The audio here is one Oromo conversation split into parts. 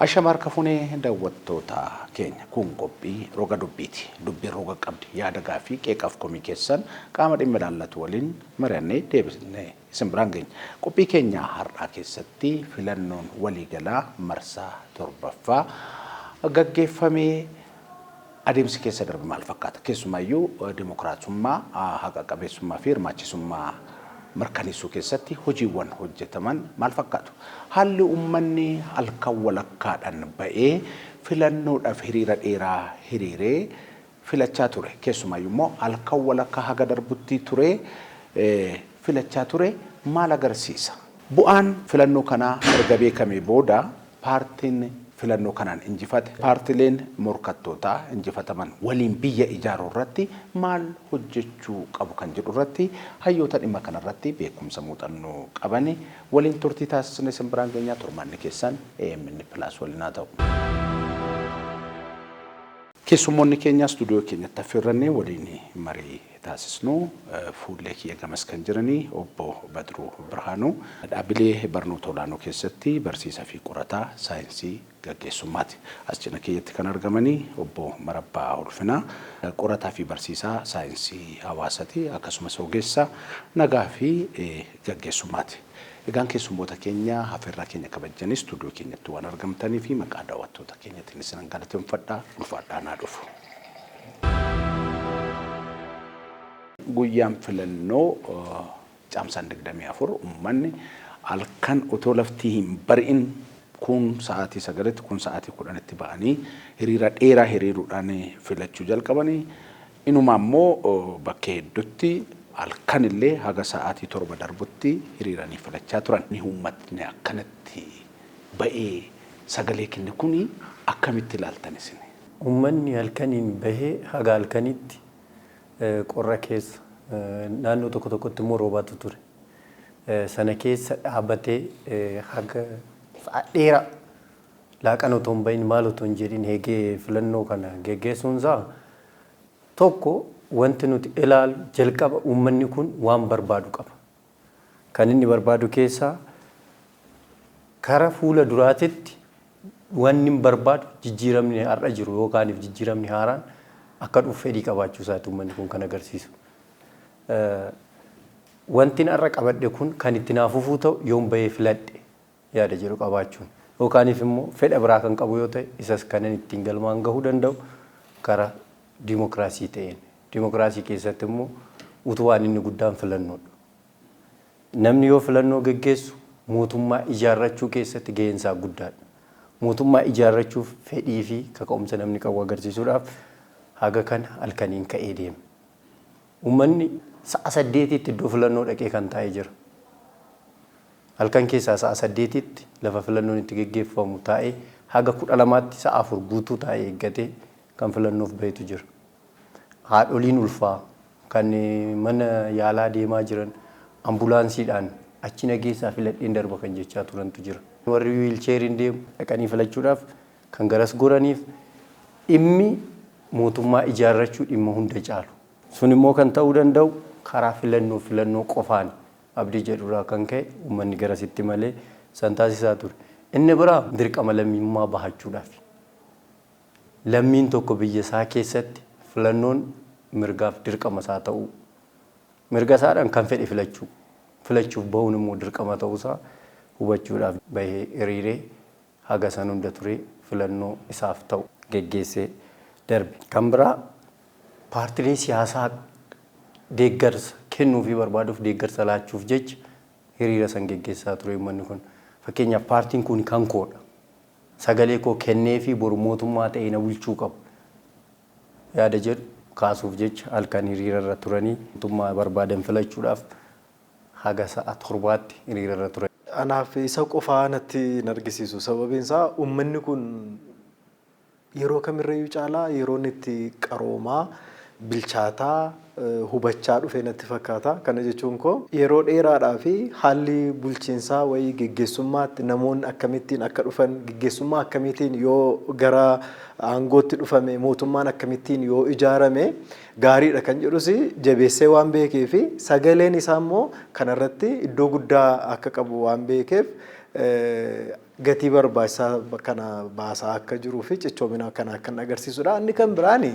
Ashama harka fuunee daawwattoota keenya, kun qophii roga dubbiiti. Dubbiin roga qabdi. Yaada gaaffii qeeqaaf komii keessan qaama dhimma ilaallatu waliin mari'annee deebisnee isin biraan geenya. Qophii keenya har'aa keessatti filannoon waliigalaa marsaa 7ffaa gaggeeffamee adeemsi keessa darbe maal fakkaata? Keessumaayyuu dimokiraasummaa, haqa qabeessummaa fi hirmaachisummaa mirkaneessuu keessatti hojiiwwan hojjetaman maal fakkaatu? Haalli uummanni halkan walakkaadhaan ba'ee filannoodhaaf hiriira dheeraa hiriiree filachaa ture, keessumaayyuu immoo halkan walakkaa haga darbutti turee filachaa ture maal agarsiisa? Bu'aan filannoo kanaa erga beekamee booda paartiin filannoo kanaan injifate paartileen morkattootaa injifataman waliin biyya ijaaruu irratti maal hojjechuu qabu kan jedhu irratti hayyoota dhimma kanarratti beekumsa muuxannoo qabani waliin turtii taasisne isin biraan geenyaa. Turmaanni keessan AMN Plus waliin haa ta'u. Keessummoonni keenya istuudiyoo keenyatti affeerrannee waliin marii taasisnu fuullee kiyya gamas kan jiranii obbo Badruu Birhaanuu, dhaabbilee barnoota olaanoo keessatti barsiisaa fi qorataa saayinsii gaggeessummaati. As cina kiyyatti kan argamanii obbo Marabbaa Ulfinaa, qorataa fi barsiisaa saayinsii hawaasaati, akkasumas ogeessa nagaa fi gaggeessummaati. Egaan keessummoota keenya afeerraa keenya kabajjanii istuudiyoo keenyatti waan argamtanii fi maqaa daawwattoota keenyatiin isinan galateeffadha. Ulfaadhaa naa dhufu. Guyyaan filannoo Caamsaan 24 uummanni halkan otoo lafti hin bari'in kun sa'aatii 9tti, kun sa'aatii 10tti ba'anii hiriira dheeraa hiriiruudhaan filachuu jalqabanii, inuma immoo bakkee hedduutti halkan illee haga sa'aatii 7 darbutti hiriiranii filachaa turan. Uummatni akkanatti ba'ee sagalee kenne kuni akkamitti ilaaltan isin? Uummanni halkaniin bahee haga halkanitti qorra keessa, naannoo tokko tokkotti immoo roobaatu ture. Sana keessa dhaabatee haga sa'a dheeraa laaqana otoo hin bahin, maal otoo hin jedhin eegee filannoo kana geggeessuun isaa, tokko wanti nuti ilaalu jalqaba uummanni kun waan barbaadu qaba. Kan inni barbaadu keessaa kara fuula duraatitti wanni hin barbaadu jijjiiramni har'a jiru yookaaniif jijjiiramni haaraan akka dhufu fedhii qabaachuu isaati uummanni kun kan agarsiisu. Wanti har'a qabadhe kun kan itti naaf fufuu ta'u yoon bahee filadhe yaada jedhu qabaachuun, yookaaniif immoo fedha biraa kan qabu yoo ta'e, isas kanan ittiin galmaan gahuu danda'u karaa diimokiraasii ta'een. Diimokiraasii keessatti immoo utubaan inni guddaan filannoodha. Namni yoo filannoo geggeessu mootummaa ijaarrachuu keessatti gaheen isaa guddaadha. Mootummaa ijaarrachuuf fedhii fi kaka'umsa namni qabu agarsiisuudhaaf haga kana halkaniin ka'ee deema. Uummanni sa'a 8tti iddoo filannoo dhaqee kan taa'ee jira. Halkan keessaa sa'a 8tti lafa filannoon itti geggeeffamu taa'ee haga 12tti sa'a 4 guutuu taa'ee eeggatee kan filannoof bahetu jira. Haadholiin ulfaa kan mana yaalaa deemaa jiran ambulaansiidhaan achi na geessaa filadheen darba kan jechaa turantu jira. Warri wiilcheeriin deemu dhaqanii filachuudhaaf kan garas goraniif dhimmi mootummaa ijaarrachuu dhimma hunda caalu. Sun immoo kan ta'uu danda'u karaa filannoo filannoo qofaan abdii jedhurraa kan ka'e uummanni garasitti malee san taasisaa ture. Inni biraa dirqama lammummaa bahachuudhaaf. Lammiin tokko biyya isaa keessatti filannoon mirgaaf dirqama isaa ta'uu, mirga isaadhaan kan fedhe filachuu, filachuuf bahuun immoo dirqama ta'uusaa hubachuudhaaf bahee hiriiree haga san hunda turee filannoo isaaf ta'u geggeessee darbe. Kan biraa paartilee siyaasaa deeggarsa kennuufii barbaaduuf deeggarsa laachuuf jecha hiriira san geggeessaa ture uummanni kun. Fakkeenyaaf, paartiin kun kan koodha. Sagalee koo kenneefii boru mootummaa ta'ee na bulchuu qaba yaada jedhu kaasuuf jecha halkan hiriira irra turanii mootummaa barbaadan filachuudhaaf haga sa'a 7tti hiriira irra turan. Anaaf isa qofaa natti hin argisiisu. Sababiin isaa uummanni kun yeroo kamirrayyuu caalaa yeroo inni itti qaroomaa, bilchaataa, hubachaa dhufe natti fakkaata. Kana jechuun koo yeroo dheeraadhaa fi haalli bulchiinsaa wayii geggeessummaatti namoonni akkamittiin akka dhufan, geggeessummaa akkamiitiin yoo gara aangootti dhufame, mootummaan akkamittiin yoo ijaarame gaariidha kan jedhus jabeessee waan beekee fi sagaleen isaa immoo kanarratti iddoo guddaa akka qabu waan beekeef. Gatii barbaachisaa kana baasaa akka jiruu fi cichoomina kana kan agarsiisudha. Inni kan biraani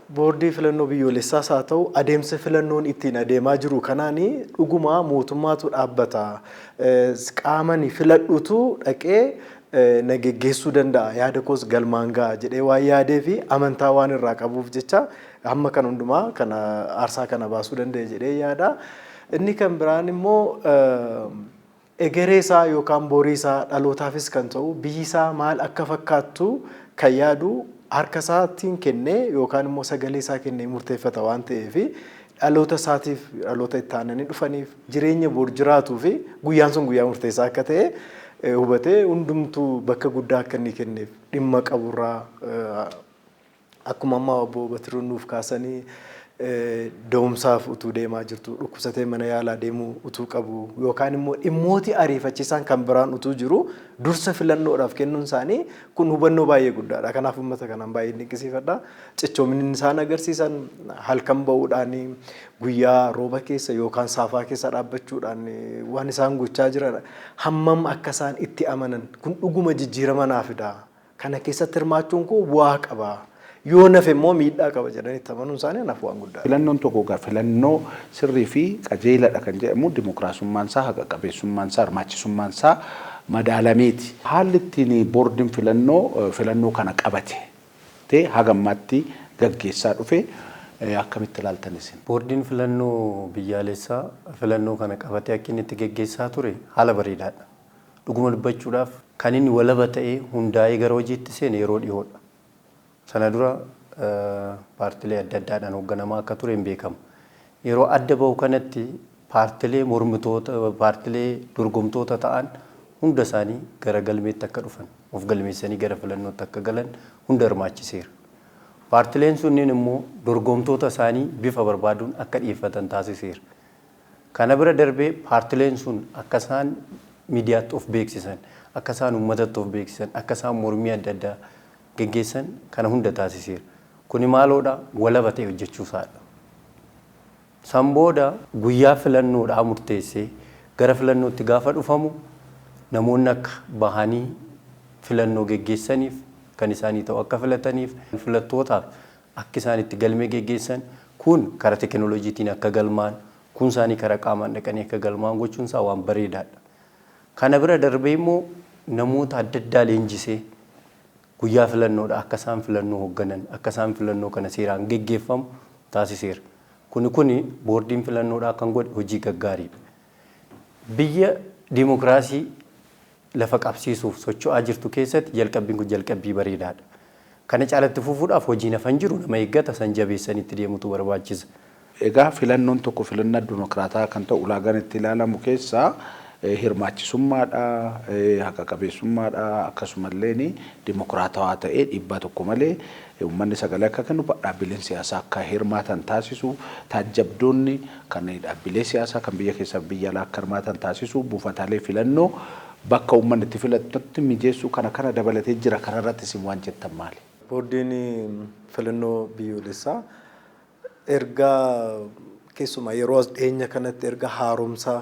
boordii filannoo biyyoolessaas haa ta'u, adeemsa filannoon ittiin adeemaa jiru kanaani dhuguma mootummaatu dhaabbata. Qaamani filadhutu dhaqee na geggeessuu danda'a, yaada koos galmaan ga'a jedhee waan yaadee fi amantaa waan irraa qabuuf jecha hamma kan hundumaa kana aarsaa kana baasuu danda'e jedhee yaada. Inni kan biraan immoo egeree isaa yookaan borii isaa dhalootaafis kan ta'u, biyyi isaa maal akka fakkaattu kan yaadu, harka isaatiin kennee yookaan immoo sagalee isaa kennee murteeffata waan ta'eef, dhaloota isaatiif, dhaloota itti aananii dhufaniif, jireenya bor jiraatuu fi guyyaan sun guyyaa murteessaa akka ta'e hubatee hundumtuu bakka guddaa akka inni kenneef dhimma qaburraa, akkuma ammaa obbo Batiruun nuuf kaasanii, da'umsaaf utuu deemaa jirtu dhukkubsatee mana yaalaa deemuu utuu qabu yookaan immoo dhimmooti ariifachiisaan kan biraan utuu jiru dursa filannoodhaaf kennuun isaanii kun hubannoo baay'ee guddaadha. Kanaaf uummata kanaan baay'ee dinqisiifadha. Cichoominni isaan agarsiisan halkan ba'uudhaan, guyyaa rooba keessa yookaan saafaa keessa dhaabbachuudhaan waan isaan gochaa jiran, hammam akka isaan itti amanan, kun dhuguma jijjiirama naa fida. Kana keessatti hirmaachuun koo bu'aa qaba. Yoo nafe immoo miidhaa qaba jedhanii itti amanuun isaanii anaaf waan guddaadha. Filannoon tokko egaa filannoo sirrii fi qajeeladha kan jedhamu dimokiraasummaan isaa, haqa qabeessummaan isaa, hirmaachisummaan isaa madaalameeti. Haalli ittiin boordiin filannoo filannoo kana qabate ta'e haga ammaatti gaggeessaa dhufe akkamitti ilaaltan isin? Boordiin filannoo biyyaalessaa filannoo kana qabatee akka inni itti geggeessaa ture haala bareedaadha. Dhuguma dubbachuudhaaf, kan inni walaba ta'ee hundaa'ee gara hojiitti seene yeroo dhiyoodha. Sana dura paartilee adda addaadhaan hoogganamaa akka ture hin beekamu. Yeroo adda bahu kanatti paartilee mormitoota, paartilee dorgomtoota ta'an hunda isaanii gara galmeetti akka dhufan, of galmeessanii gara filannootti akka galan hunda hirmaachiseera. Paartileen sunniin immoo dorgomtoota isaanii bifa barbaaduun akka dhiyeeffatan taasiseera. Kana bira darbee paartileen sun akka isaan miidiyaatti of beeksisan, akka isaan uummatatti of beeksisan, akka isaan mormii adda addaa geggeessan kana hunda taasiseera. Kuni maaloodha? Walaba ta'e hojjechuu isaadha. San booda guyyaa filannoodhaa murteessee gara filannootti gaafa dhufamu namoonni akka bahanii filannoo geggeessaniif, kan isaanii ta'u akka filataniif, filattootaaf akka isaan itti galmee geggeessan, kun karaa teekinooloojiitiin akka galmaan, kun isaanii karaa qaamaan dhaqanii akka galmaan gochuun isaa waan bareedaadha. Kana bira darbee immoo namoota adda addaa leenjisee guyyaa filannoodha akka isaan filannoo hoogganan, akka isaan filannoo kana seeraan geggeeffamu taasiseera. Kuni boordiin filannoodhaa kan godhe hojii gaggaariidha. Biyya dimokiraasii lafa qabsiisuuf socho'aa jirtu keessatti jalqabbiin kun jalqabbii bareedaadha. Kana caalatti fufuudhaaf hojiin hafan jiru nama eeggata, san jabeessanitti deemutu barbaachisa. Egaa filannoon tokko filannoo dimokiraataa kan ta'u ulaagaan itti ilaalamu keessaa hirmaachisummaadha, haqa qabeessummaadha, akkasumallee dimokiraatawaa ta'ee dhiibbaa tokko malee uummanni sagalee akka kennu, dhaabbileen siyaasaa akka hirmaatan taasisu, taajjabdoonni kan dhaabbilee siyaasaa kan biyya keessaa biyya alaa akka hirmaatan taasisu, buufataalee filannoo bakka uummanni itti filatutti mijeessuu kana kana dabalatee jira. Kanarratti isin waan jettan maali? Boordiin filannoo biyyoolessaa erga keessumaa yeroo as dhiyeenya kanatti erga haaromsa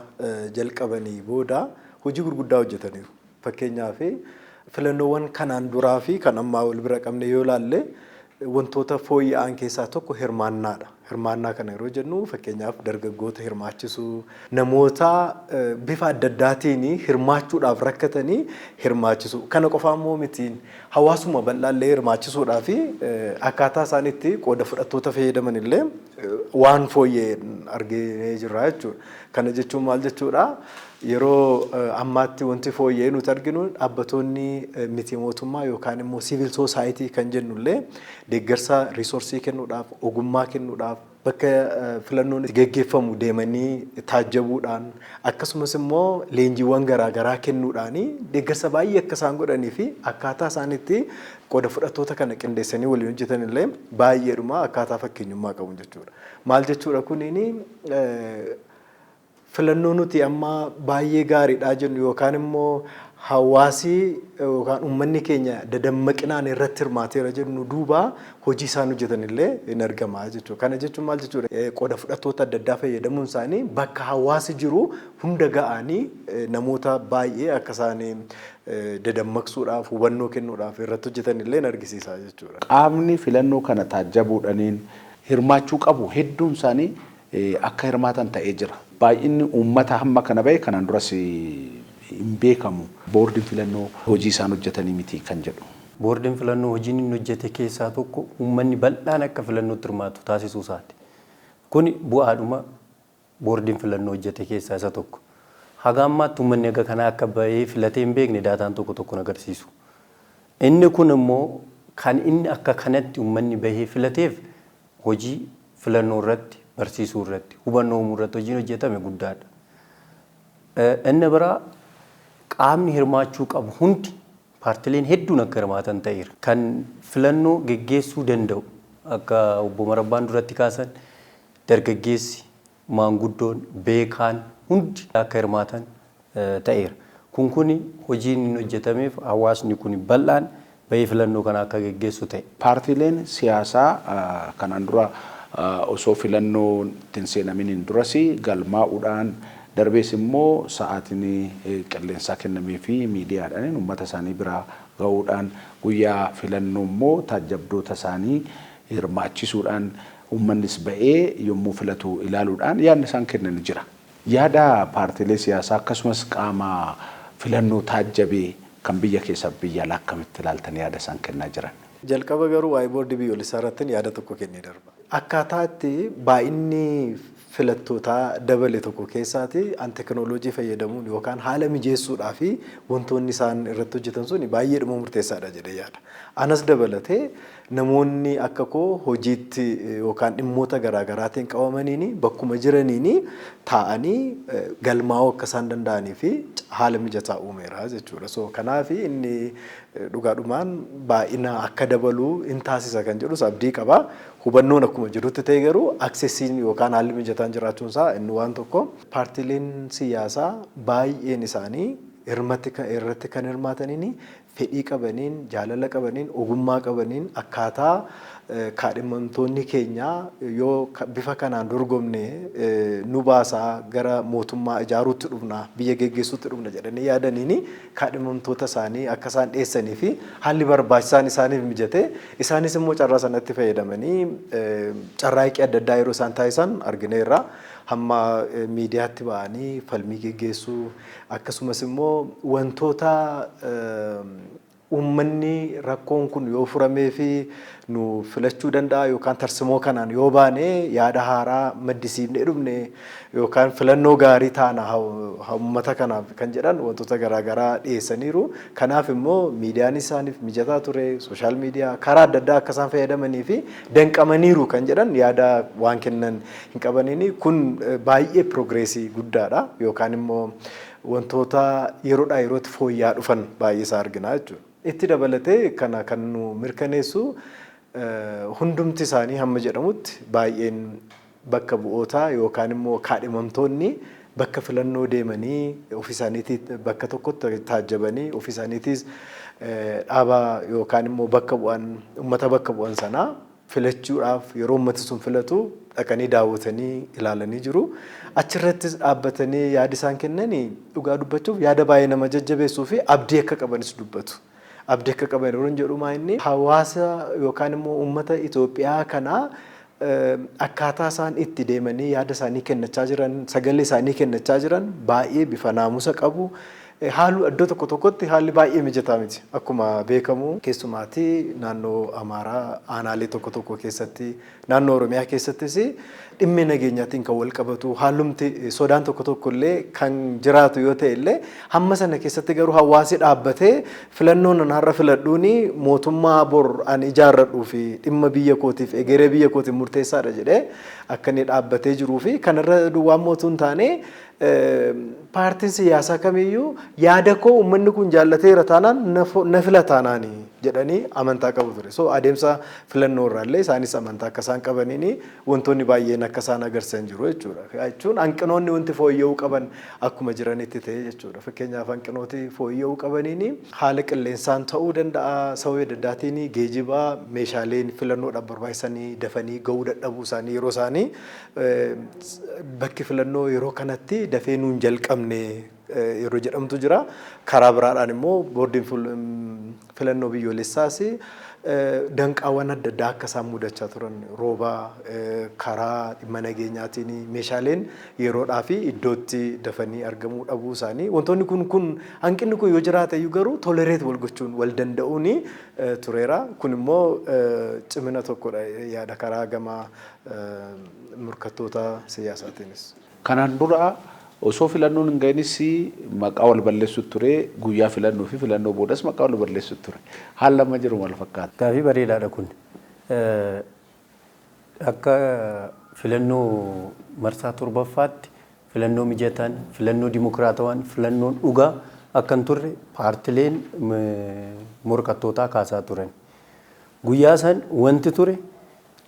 jalqabanii booda hojii gurguddaa hojjetaniiru. Fakkeenyaaf, filannoowwan kanaan duraa fi kan ammaa wal bira qabne yoo ilaalle, wantoota fooyya'an keessaa tokko hirmaannaadha. Hirmaannaa kana yeroo jennu, fakkeenyaaf dargaggoota hirmaachisuu, namoota bifa adda addaatiin hirmaachuudhaaf rakkatanii hirmaachisuu. Kana qofaa immoo mitiin, hawaasuma bal'aallee hirmaachisuudhaa fi akkaataa isaan itti qooda fudhattoota fayyadaman illee waan fooyya'e arginee jirra jechuudha. Kana jechuun maal jechuudha? Yeroo ammaatti wanti fooyya'ee nuti arginu dhaabbatoonni miti mootummaa yookaan immoo civil society kan jennullee deeggarsa resource kennuudhaaf, ogummaa kennuudhaaf, bakka filannoon itti geggeeffamu deemanii taajjabuudhaan, akkasumas immoo leenjiiwwan garaagaraa kennuudhaan deeggarsa baay'ee akka isaan godhanii fi akkaataa isaan itti qooda fudhattoota kana qindeessanii waliin hojjetan illee baay'eedhuma akkaataa fakkeenyummaa qabu jechuudha. Maal jechuudha kuniin? Filannoo nuti amma baay'ee gaariidha jennu yookaan immoo Hawaasi yookaan uummanni keenya dadammaqinaan irratti hirmaateera jennu duuba hojii isaan hojjetan illee hin argama jechuudha. Kana jechuun maal jechuudha? Qooda fudhattoota adda addaa fayyadamuun isaanii bakka hawaasi jiru hunda ga'anii namoota baay'ee akka isaan dadammaqsuudhaaf, hubannoo kennuudhaaf irratti hojjetan illee hin argisiisa jechuudha. Qaamni filannoo kana taajjabuudhaniin hirmaachuu qabu hedduun isaanii akka hirmaatan ta'ee jira. Baay'inni uummata hamma kana bahe kanaan duras hin beekamu. Boordiin filannoo hojii isaan hojjetanii miti kan jedhu. Boordiin filannoo hojiin inni hojjete keessaa tokko uummanni bal'aan akka filannootti hirmaatu taasisuu isaati. Kuni bu'aadhuma boordiin filannoo hojjete keessaa isa tokko. Haga ammaatti uummanni haga kanaa akka bahee filatee hin beekne daataan tokko tokko agarsiisu. Inni kun immoo kan inni akka kanatti uummanni bahee filateef hojii filannoo irratti, barsiisuu irratti, hubannoo uumuu irratti hojiin hojjetame guddaadha. Inni biraa, qaamni hirmaachuu qabu hundi, paartileen hedduun akka hirmaatan ta'eera. Kan filannoo geggeessuu danda'u, akka obbo Marabbaan duratti kaasan, dargaggeessi, maanguddoon, beekaan hundi akka hirmaatan ta'eera. Kun kuni hojiin inni hojjetameef hawaasni kun bal'aan bahee filannoo kana akka geggeessu ta'e. Paartiileen siyaasaa kanaan dura osoo filannoon ittiin seenaminiin duras galmaa'uudhaan, darbees immoo sa'aatiin qilleensaa kennamee fi miidiyaadhaan uummata isaanii biraa gahuudhaan, guyyaa filannoo immoo taajjabdoota isaanii hirmaachisuudhaan, uummannis ba'ee yommuu filatu ilaaluudhaan yaadni isaan kennan jira. Yaada paartiilee siyaasaa akkasumas qaama filannoo taajjabee kan biyya keessaa biyya alaa akkamitti ilaaltan yaada isaan kennaa jiran? Jalqaba garuu waa'ee boordii biyyoolessaa irratti yaada tokko kennee darba. Akkaataa itti baay'inni filattootaa dabale tokko keessaati an teknooloojii fayyadamuun yookaan haala mijeessuudhaa fi wantoonni isaan irratti hojjetan sun baay'eedhuma murteessaadha jedhee yaada. Anas dabalatee namoonni akka koo hojiitti yookaan dhimmoota garaagaraatiin qabamaniin bakkuma jiraniin taa'anii galmaa'uu akka isaan danda'anii fi haala mijataa uumeera jechuudha. So kanaaf inni dhugaadhumaan baay'ina akka dabaluu hin taasisa kan jedhus abdii qaba. Hubannoon akkuma jirutti ta'e garuu accessiin yookaan haalli mijataan jiraachuun isaa inni waan tokko. Paartiileen siyaasaa baay'een isaanii irratti kan hirmaataniin fedhii qabaniin, jaalala qabaniin, ogummaa qabaniin, akkaataa kaadhimamtoonni keenya yoo bifa kanaan dorgomne nu baasaa, gara mootummaa ijaaruutti dhufna, biyya geggeessuutti dhufna jedhanii yaadaniin kaadhimamtoota isaanii akka isaan dhiyeessanii fi haalli barbaachisaan isaaniif mijate, isaanis immoo carraa sanatti fayyadamanii carraaqqii adda addaa yeroo isaan taasisan argineerra. Hamma miidiyaatti ba'anii falmii geggeessuu, akkasumas immoo wantoota uummanni rakkoon kun yoo furamee fi nu filachuu danda'a yookaan tarsimoo kanaan yoo baane yaada haaraa maddisiifnee dhufne yookaan filannoo gaarii taana uummata kanaaf kan jedhan wantoota garaagaraa dhiyeessaniiru. Kanaaf immoo miidiyaan isaaniif mijataa ture, social media karaa adda addaa akka isaan fayyadamanii fi danqamaniiru kan jedhan yaada waan kennan hin qabaniini. Kun baay'ee progressii guddaadha yookaan immoo wantoota yeroodhaa yerootti fooyya'aa dhufan baay'ee isaa argina jechuudha. Itti dabalatee kana kan nu mirkaneessu, hundumti isaanii hamma jedhamutti baay'een bakka bu'ootaa yookaan immoo kaadhimamtoonni bakka filannoo deemanii ofii isaaniitii bakka tokkotti taajjabanii, ofii isaaniitiis dhaaba yookaan immoo bakka bu'an, uummata bakka bu'an sanaa filachuudhaaf yeroo uummati sun filatu dhaqanii daawwatanii ilaalanii jiru. Achirrattis dhaabbatanii yaada isaan kennanii dhugaa dubbachuuf yaada baay'ee nama jajjabeessuu fi abdii akka qabanis dubbatu. Abdii akka qaban yeroo jedhu maa inni hawaasa yookaan immoo uummata Itoophiyaa kanaa akkaataa isaan itti deemanii yaada isaanii kennachaa jiran, sagalee isaanii kennachaa jiran baay'ee bifa naamusa qabu. Haalli iddoo tokko tokkotti haalli baay'ee mijataa miti. Akkuma beekamu keessumaatti naannoo Amaaraa aanaalee tokko tokko keessatti, naannoo Oromiyaa keessattis dhimmi nageenyaatiin kan wal qabatu haalumti sodaan tokko tokko illee kan jiraatu yoo ta'e illee, hamma sana keessatti garuu hawaasi dhaabbatee filannoon an har'a filadhuuni mootummaa bor an ijaarradhuu fi dhimma biyya kootiif, egeree biyya kootiif murteessaadha jedhee akka inni dhaabbatee jiruu fi kanarra duwwaan mootuu hin taane, paartiin siyaasaa kamiyyuu yaada koo uummanni kun jaallateera taanaan na fila taanaani. jedhanii amantaa qabu ture. So adeemsa filannoo irraallee isaanis amantaa akka isaan qabaniin wantoonni baay'een akka isaan agarsiisan jiru jechuudha. Jechuun hanqinoonni wanti fooyya'uu qaban akkuma jiranitti ta'e jechuudha. Fakkeenyaaf, hanqinooti fooyya'uu qabaniin haala qilleensaan ta'uu danda'a, sababa adda addaatiin geejjiba, meeshaaleen filannoodhaaf barbaachisanii dafanii gahuu dadhabuu isaanii, yeroo isaanii bakki filannoo yeroo kanatti dafee nuun jalqabne yeroo jedhamtu jira. Karaa biraadhaan immoo boordiin filannoo biyyoolessaas danqaawwan adda addaa akka isaan mudachaa turan, rooba, karaa dhimma nageenyaatiin meeshaaleen yeroodhaa fi iddootti dafanii argamuu dhabuu isaanii, wantoonni kun hanqinni kun yoo jiraate iyyuu garuu tolerate wal gochuun wal danda'uun tureera. Kun immoo cimina tokkodha yaada karaa gama morkattoota siyaasaatiinis. Kanaan dura osoo filannoon hin gahinis maqaa wal balleessu ture, guyyaa filannoo fi filannoo boodas maqaa wal balleessu ture. Haalli amma jiru maal fakkaata? Gaafii bareedaadha kun. Akka filannoo marsaa torbaffaatti filannoo mijataan, filannoo dimokiraatawaan, filannoon dhugaa akka hin turre paartileen morkattootaa kaasaa turan. Guyyaa san wanti ture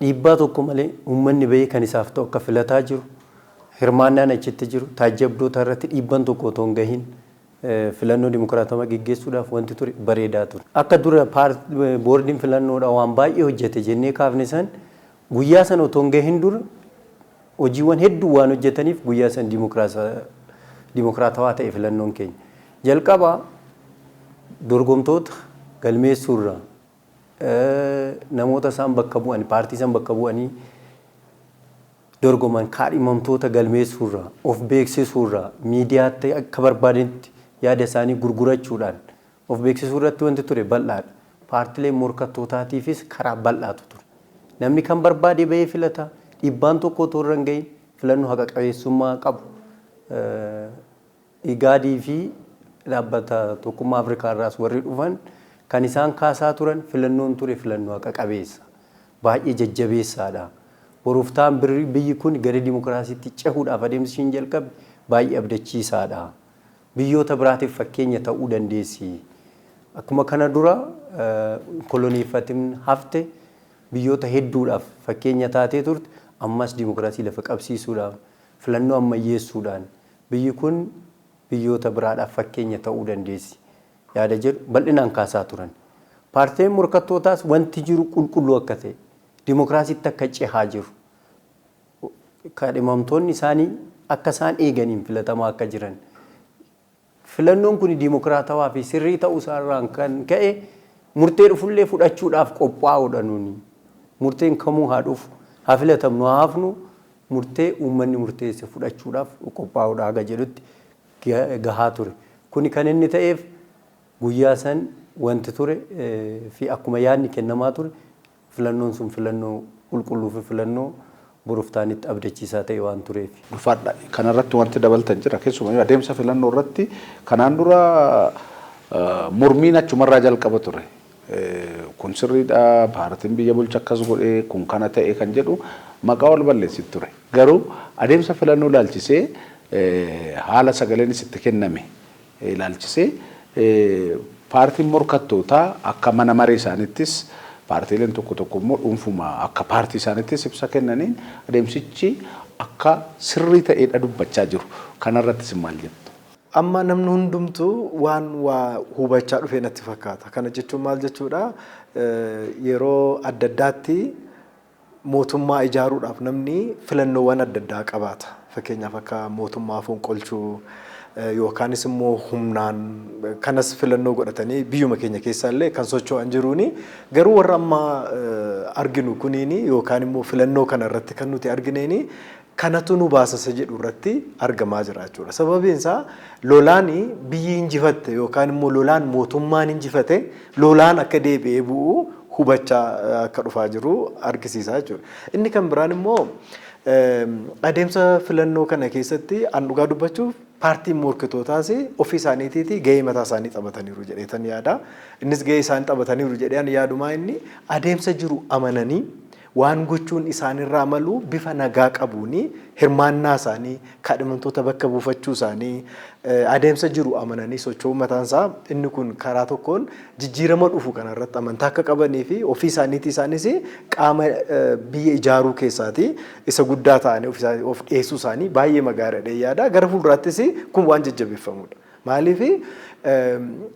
dhiibbaa tokko malee uummanni bahee kan isaaf ta'u akka filataa jiru, hirmaannaan achitti jiru, taajjabdoota irratti dhiibban tokko otoo hin gahin filannoo dimokiraatawaa geggeessuudhaaf wanti ture bareedaa ture. Akka dura boordiin filannoodha waan baay'ee hojjete jennee kaafne san, guyyaa sana otoo hin gahin dura hojiiwwan hedduu waan hojjetaniif guyyaa san dimokiraatawaa ta'e filannoon keenya. Jalqaba dorgomtoota galmeessuurraa, namoota isaan bakka bu'an, paartii isaan bakka bu'anii dorgoman kaadhimamtoota galmeessuurraa, of beeksisuurraa, miidiyaatti akka barbaadanitti yaada isaanii gurgurachuudhaan of beeksisuu irratti wanti ture bal'aadha. Paartileen morkattootaatiifis karaa bal'aatu ture. Namni kan barbaade bahee filata. Dhiibbaan tokko otoo irra hin gahin filannoo haqa qabeessummaa qabu. Igaadii fi dhaabbata Tokkummaa Afrikaa irraas warri dhufan kan isaan kaasaa turan filannoon ture filannoo haqa qabeessa. Baay'ee jajjabeessaadha. Boruuf ta'an biyyi kun gara dimokiraasiitti cehuudhaaf adeemsi ishiin jalqabde baay'ee abdachiisaadha. Biyyoota biraatiif fakkeenya ta'uu dandeessi. Akkuma kana dura koloneeffatin hafte, biyyoota hedduudhaaf fakkeenya taatee turte, ammas dimokiraasii lafa qabsiisuudhaaf, filannoo ammayyeessuudhaan biyyi kun biyyoota biraadhaaf fakkeenya ta'uu dandeessi yaada jedhu bal'inaan kaasaa turan. Paartileen morkattootaas wanti jiru qulqulluu akka ta'e, dimokiraasiitti akka cehaa jiru, kaadhimamtoonni isaanii akka isaan eeganiin filatamaa akka jiran, filannoon kun dimokiraatawaa fi sirrii ta'uu isaarraan kan ka'e murtee dhufullee fudhachuudhaaf qophaa'uudha nuni. Murteen kamuu haa dhufu, haa filatamnu, haa hafnu, murtee uummanni murteesse fudhachuudhaaf qophaa'uudha haga jedhutti gahaa ture. Kuni kan inni ta'eef guyyaa san wanti ture fi akkuma yaadni kennamaa ture filannoon sun filannoo qulqulluu fi filannoo boruuf ta'anitti abdachiisaa ta'e waan tureef. Ulfaadha. Kanarratti wanti dabaltan jira? Keessumaa adeemsa filannoo irratti kanaan dura mormiin achumarraa jalqaba ture. Kun sirriidha, paartiin biyya bulcha akkas godhee, kun kana ta'e kan jedhu maqaa wal balleessit ture. Garuu adeemsa filannoo ilaalchisee, haala sagaleen itti kenname ilaalchisee, paartiin morkattootaa akka mana maree isaaniittis, paartiileen tokko tokko immoo dhuunfuma akka paartii isaaniittis ibsa kennaniin adeemsichi akka sirrii ta'edha dubbachaa jiru. Kanarrattis maal jettu? Amma namni hundumtuu waan waa hubachaa dhufe natti fakkaata. Kana jechuun maal jechuudha? Yeroo adda addaatti mootummaa ijaaruudhaaf namni filannoowwan adda addaa qabaata. Fakkeenyaaf, akka mootummaa fonqolchuu yookaanis immoo humnaan kanas filannoo godhatanii biyyuma keenya keessaallee kan socho'an jiruuni. Garuu warra amma arginu kuniini yookaan immoo filannoo kana irratti kan nuti argineeni kanatu nu baasasa jedhu irratti argamaa jira jechuudha. Sababiin isaa lolaan biyyi injifatte yookaan immoo lolaan mootummaan injifate lolaan akka deebi'ee bu'u hubachaa akka dhufaa jiru argisiisa jechuudha. Inni kan biraan immoo adeemsa filannoo kana keessatti an dhugaa dubbachuuf paartiin morkitootaas ofii isaaniitiiti gahee mataa isaanii taphataniiru jedheetan yaada. Innis gahee isaanii taphataniiru jedhee an yaadumaa inni adeemsa jiru amananii Waan gochuun isaanirraa malu bifa nagaa qabuuni hirmaannaa isaanii kaadhimamtoota bakka buufachuu isaanii adeemsa jiru amananii socho'uu mataan isaa inni kun karaa tokkoon jijjiirama dhufu kanarratti amantaa akka qabanii fi ofii isaaniitii isaanis qaama biyya ijaaruu keessaati isa guddaa ta'anii of dhiyeessuu isaanii baay'ee magaariidha yaada. Gara fuulduraattis kun waan jajjabeeffamudha. Maaliif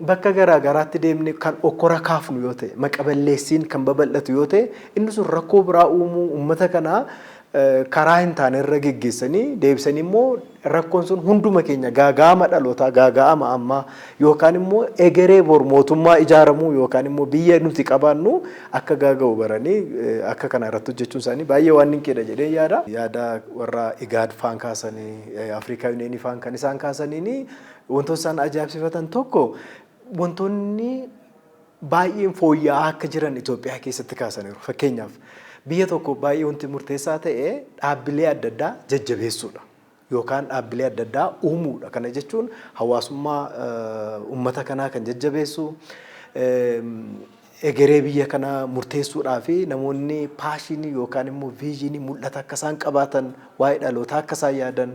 bakka garaa garaatti deemne kan okkora kaafnu yoo ta'e, maqaballeessiin kan babal'atu yoo ta'e, inni sun rakkoo biraa uumuu uummata kanaa karaa hin taane irra geggeessanii deebisanii immoo rakkoon sun hunduma keenya gaaga'ama dhalootaa, gaaga'ama ammaa yookaan immoo egeree bor mootummaa ijaaramuu yookaan immoo biyya nuti qabaannu akka gaaga'u baranii akka kana irratti hojjechuun isaanii baay'ee waan dinqiidha jedhee yaada. Yaada warra IGAD faan kaasanii, Afrikaa Yuuniyeenii faan kan isaan kaasaniini wantoota isaan ajaa'ibsiifatan tokko wantoonni baay'een fooyya'aa akka jiran Itoophiyaa keessatti kaasaniiru. Fakkeenyaaf biyya tokko baay'ee wanti murteessaa ta'e dhaabbilee adda addaa jajjabeessuudha. Yookaan dhaabbilee adda addaa uumuudha. Kana jechuun hawaasummaa uummata kanaa kan jajjabeessu, egeree biyya kanaa murteessuudhaa fi namoonni passion yookaan immoo vision mul'ata akka isaan qabaatan, waa'ee dhalootaa akka isaan yaadan,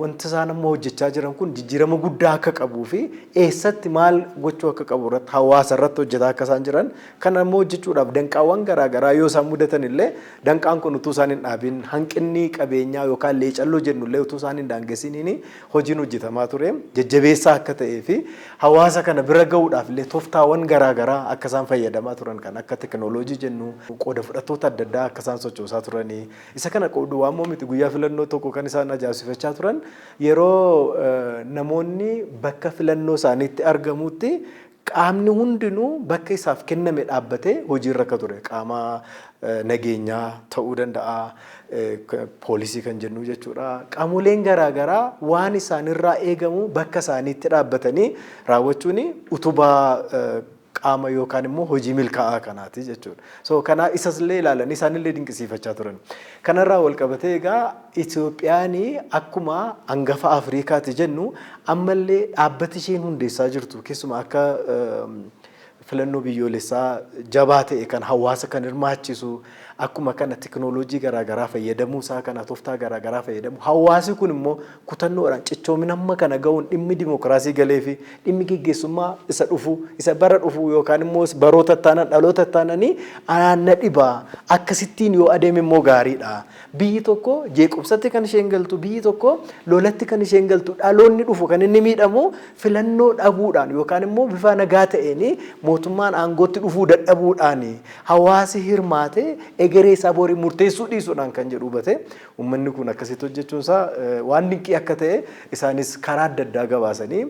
wanti isaan amma hojjechaa jiran kun jijjiirama guddaa akka qabuu fi eessatti maal gochuu akka qabu irratti hawaasa irratti hojjetaa akka isaan jiran, kana immoo hojjechuudhaaf danqaawwan garaa garaa yoo isaan mudatan illee danqaan kun utuu isaan hin dhaabin, hanqinni qabeenyaa yookaan leecalloo jennu illee utuu isaan hin daangessiniin hojiin hojjetamaa ture jajjabeessaa akka ta'ee fi hawaasa kana bira gahuudhaaf illee tooftaawwan garaa garaa akka isaan fayyadamaa turan kan akka teknooloojii jennu qooda fudhattoota adda addaa akka isaan sochoosaa turanii isa kana qoodu waan miti. Guyyaa filannoo tokko kan isaan ajaa'ibsiifachaa turan yeroo namoonni bakka filannoo isaaniitti argamutti qaamni hundinuu bakka isaaf kenname dhaabbatee hojiirra akka ture, qaama nageenyaa ta'uu danda'a, poolisii kan jennu jechuudha. Qaamoleen garaa garaa waan isaanirraa eegamu bakka isaaniitti dhaabbatanii raawwachuun utubaa qaama yookaan immoo hojii milkaa'aa kanaati jechuudha. So kana isas illee ilaalanii isaanillee dinqisiifachaa turan. Kanarraa wal qabatee egaa Itoophiyaan akkuma hangafa Afrikaati jennu ammallee dhaabbati isheen hundeessaa jirtu keessumaa akka filannoo biyyoolessaa jabaa ta'e kan hawaasa kan hirmaachisu, akkuma kana teknooloojii garaagaraa fayyadamuu isaa kana tooftaa garaagaraa fayyadamu, hawaasi kun immoo kutannoodhaan cichoomina amma kana ga'uun dhimmi dimokiraasii galee fi dhimmi geggeessummaa isa dhufu, isa bara dhufu yookaan immoo baroota taanan dhaloota taananii anaan na dhibaa, akkasittiin yoo adeeme immoo gaariidha. Biyyi tokko jeequmsatti kan isheen galtu, biyyi tokko lolatti kan isheen galtu, dhaloonni dhufu kan inni miidhamu filannoo dhabuudhaan yookaan immoo bifa nagaa ta'een mootummaan aangootti dhufuu dadhabuudhaan, hawaasi hirmaatee egeree isaa borii murteessuu dhiisuudhaan kan jedhu hubate uummanni kun akkasitti hojjechuun isaa waan dinqii akka ta'e isaanis karaa adda addaa gabaasanii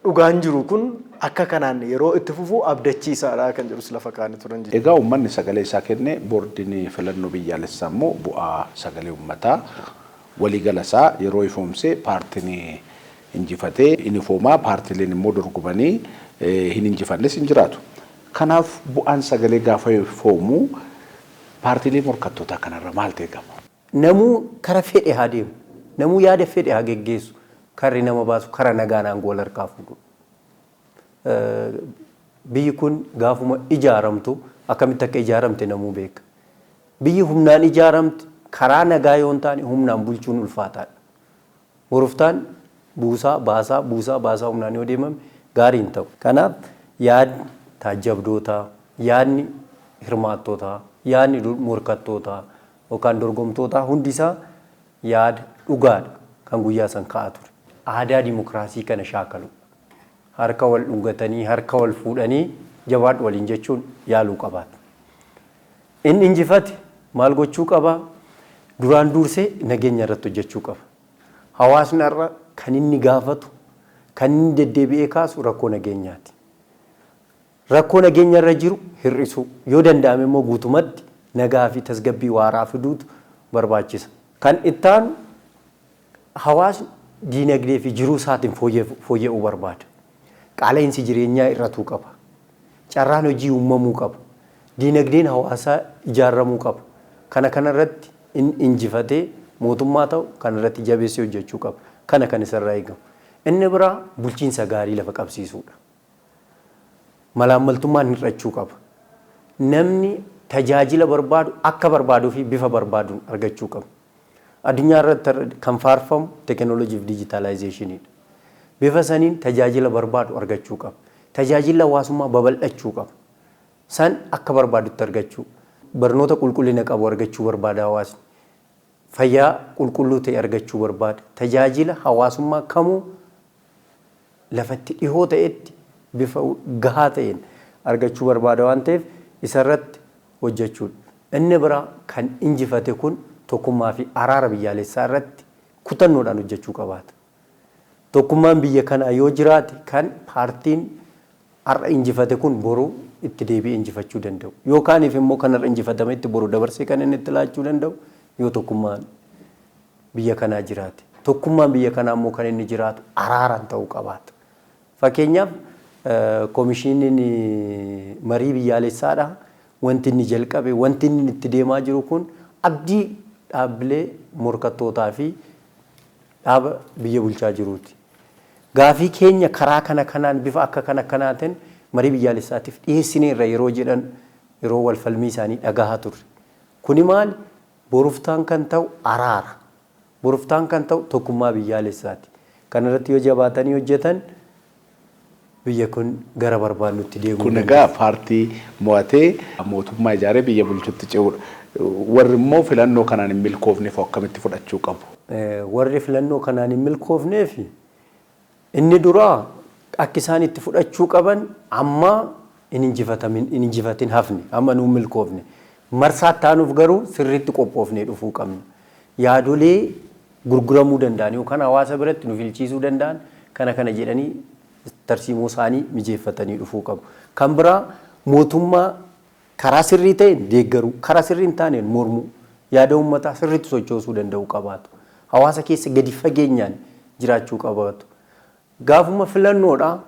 dhugaan jiru kun akka kanaan yeroo itti fufu abdachiisaadha kan jedhus lafa kaa'anii turan jechuudha. Egaa uummanni sagalee isaa kenne, boordiin filannoo biyyaalessaa immoo bu'aa sagalee uummataa waliigala isaa yeroo ifoomsee paartiin injifatee inifoomaa, paartiileen immoo dorgomanii hin injifannes hin jiraatu. Kanaaf bu'aan sagalee gaafa ifoomu paartiilee morkattootaa kanarra maaltu eegama? Namuu kara fedhe haa deemu. Namuu yaada fedhe haa geggeessu. Karri nama baasu kara nagaan aangoo wal harkaa fuudhu. Biyyi kun gaafuma ijaaramtu akkamitti akka ijaaramte namuu beeka. Biyyi humnaan ijaaramte karaa nagaa yoo hin taane humnaan bulchuun ulfaataadha. Boroftaan buusaa baasaa buusaa baasaa humnaan yoo deemame gaarii hin ta'u. Kanaaf yaadni taajjabdootaa, yaadni hirmaattootaa, yaadni morkattootaa yookaan dorgomtootaa hundisaa yaada dhugaadha kan guyyaa san ka'aa ture. Aadaa dimokiraasii kana shaakalu. Harka wal dhungatanii, harka wal fuudhanii jabaadhu waliin jechuun yaaluu qabaatu. Inni injifate maal gochuu qaba? Duraan dursee nageenya irratti hojjechuu qaba. Hawaasni har'a kan inni gaafatu, kan inni deddeebi'ee kaasu rakkoo nageenyaati. Rakkoo nageenya irra jiru hir'isuu, yoo danda'ame immoo guutumatti nagaa fi tasgabbii waaraa fiduutu barbaachisa. Kan ittaanu hawaasni diinagdee fi jiruu isaatiin fooyya'uu barbaada. Qaala'insi jireenyaa hir'atuu qaba. Carraan hojii uumamuu qaba. Diinagdeen hawaasaa ijaaramuu qaba. Kana kanarratti inni injifatee mootummaa ta'u kanarratti jabeessee hojjechuu qaba. Kana kan isarraa eegamu. Inni biraa bulchiinsa gaarii lafa qabsiisuudha. Malaammaltummaan hir'achuu qaba. Namni tajaajila barbaadu akka barbaaduu fi bifa barbaaduun argachuu qaba. Addunyaa irratti kan faarfamu teekinooloojii fi dijitaalaayizeeshiniidha. Bifa saniin tajaajila barbaadu argachuu qaba. Tajaajilli hawaasummaa babal'achuu qaba. San akka barbaadutti argachuu. Barnoota qulqullina qabu argachuu barbaada hawaasni. Fayyaa qulqulluu ta'e argachuu barbaada. Tajaajila hawaasummaa kamuu lafatti dhihoo ta'etti bifa gahaa ta'een argachuu barbaada waan ta'eef isarratti hojjechuudha. Inni biraa kan injifate kun tokkummaa fi araara biyyaalessaa irratti kutannoodhaan hojjechuu qabaata. Tokkummaan biyya kanaa yoo jiraate kan paartiin har'a injifate kun boru itti deebi'ee injifachuu danda'u. Yookaaniif immoo kan har'a injifatametti boru dabarsee kan inni itti laachuu danda'u yoo tokkummaan biyya kanaa jiraate. Tokkummaan biyya kanaa immoo kan inni jiraatu araaraan ta'uu qabaata. Fakkeenyaaf koomishiniin marii biyyaalessaadha. Wanti inni jalqabe, wanti inni itti deemaa jiru kun abdii dhaabbilee morkattootaa fi dhaaba biyya bulchaa jiruuti. Gaafii keenya karaa kana kanaan bifa akka kana kanaatiin marii biyyaalessaatiif dhiyeessineerra yeroo jedhan yeroo wal falmii isaanii dhagahaa turre. Kuni maali? Boruftaan kan ta'u araara. Boruftaan kan ta'u tokkummaa biyyaalessaati. Kanarratti yoo jabaatanii hojjetan biyya kun gara barbaannutti deemuu Kun egaa paartii mo'atee mootummaa ijaaree biyya bulchutti ce'uudha. Warri immoo filannoo kanaan hin milkoofneef akkamitti fudhachuu qabu? Warri filannoo kanaan hin milkoofneef inni duraa akka isaan itti fudhachuu qaban amma hin injifatin hafne, amma nuun milkoofne. Marsaa taanuuf garuu sirriitti qophoofnee dhufuu qabna. Yaadolee gurguramuu danda'an yookaan hawaasa biratti nu filchiisuu danda'an kana kana jedhanii tarsiimoo isaanii mijeeffatanii dhufuu qabu. Kan biraa mootummaa karaa sirrii ta'een deeggaruu, karaa sirrii hin taaneen mormuu, yaada uummataa sirriitti sochoosuu danda'uu qabaatu. Hawaasa keessa gadi fageenyaan jiraachuu qabaatu. Gaafuma filannoodha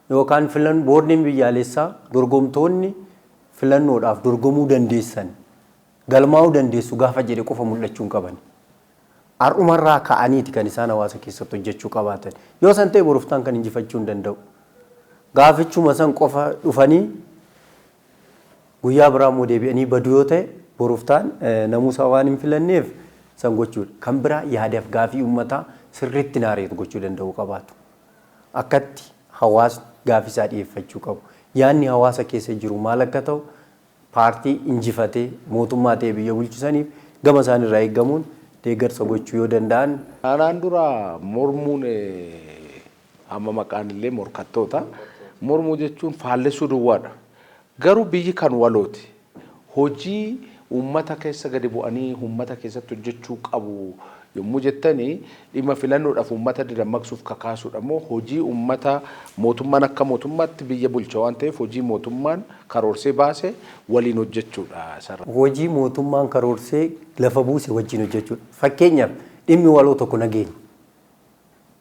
yookaan boordiin biyyaalessaa dorgomtoonni filannoodhaaf dorgomuu dandeessan, galmaa'uu dandeessu gaafa jedhe qofa mul'achuu hin qaban. Har'umarraa ka'aniiti kan isaan hawaasa keessatti hojjechuu qabaatan. Yoo san ta'e boruftaan kan injifachuu hin danda'u. Gaafichuma san qofa dhufanii guyyaa biraa immoo deebi'anii baduu yoo ta'e boruftaan namuusa waan hin filanneef san gochuudha. Kan biraa yaadaaf gaafii uummataa sirriitti naareetu gochuu danda'uu qabaatu. Akkatti hawaasni gaafii isaa dhiyeeffachuu qabu. Yaadni hawaasa keessa jiru maal akka ta'u paartii injifatee mootummaa ta'e biyya bulchisaniif gama isaan irraa eeggamuun deeggarsa gochuu yoo danda'an. Kanaan dura mormuun amma maqaan illee morkattoota. Mormuu jechuun faallessuu duwwaadha. Garuu biyyi kan walooti. Hojii uummata keessa gadi bu'anii uummata keessatti hojjechuu qabu yommuu jettanii dhimma filannoodhaaf uummata dadammaqsuuf kakaasuudha moo hojii uummata mootummaan akka mootummaatti biyya bulcha waan ta'eef hojii mootummaan karoorsee baase waliin hojjechuudha sarara. Hojii mootummaan karoorsee lafa buuse wajjin hojjechuudha. Fakkeenyaaf dhimmi waloo tokko nageenya.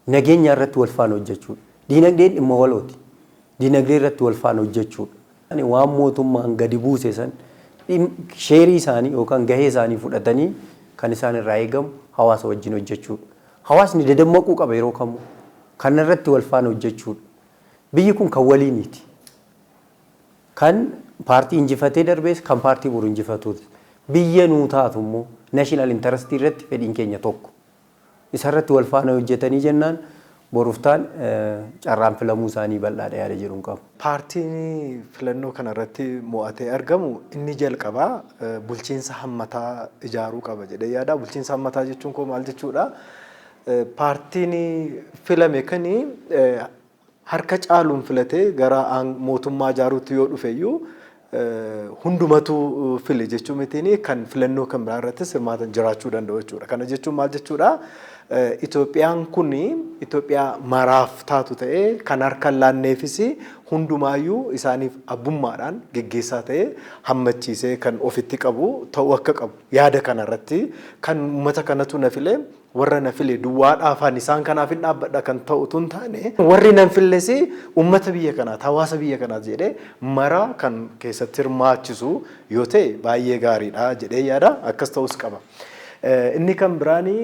Nageenya irratti wal faana hojjechuudha. Diinagdeen dhimma walooti. Diinagdee irratti wal faana hojjechuudha. Waan mootummaan gadi buuse san sheerii isaanii yookaan gahee isaanii fudhatanii kan isaan irraa eegamu hawaasa wajjin hojjechuudha. Hawaasni dadammaquu qaba yeroo kamuu. Kana irratti wal faana hojjechuudha. Biyyi kun kan waliiniiti. Kan paartii injifatee darbees kan paartii boru injifatuuti. Biyya nuu taatu immoo national interest irratti fedhiin keenya tokko. Isarratti wal faana hojjetanii jennaan boruftaan carraan filamuu isaanii bal'aadha yaada jedhuun qabu. Paartiin filannoo kanarratti mo'atee argamu inni jalqabaa bulchiinsa hammataa ijaaruu qaba jedhee yaada. Bulchiinsa hammataa jechuun koo maal jechuudha? Paartiin filame kani harka caaluun filatee gara mootummaa ijaaruutti yoo dhufeyyuu hundumatu file jechuu mitiin kan filannoo kan biraa irrattis hirmaatan jiraachuu danda'u jechuudha. Kana jechuun maal jechuudha? Itoophiyaan kun Itoophiyaa maraaf taatu ta'ee kan harka hin laanneefis hundumaayyuu isaaniif abbummaadhaan geggeessaa ta'ee hammachiisee kan ofitti qabu ta'uu akka qabu yaada kanarratti kan uummata kanatu na file warra na file duwwaadhaafaan isaan kanaaf hin dhaabbadha kan ta'u tun taane warri nan filles uummata biyya kanaati hawaasa biyya kanaati jedhee mara kan keessatti hirmaachisu yoo ta'e baay'ee gaariidha jedhee yaada akkas ta'us qaba. Inni kan biraanii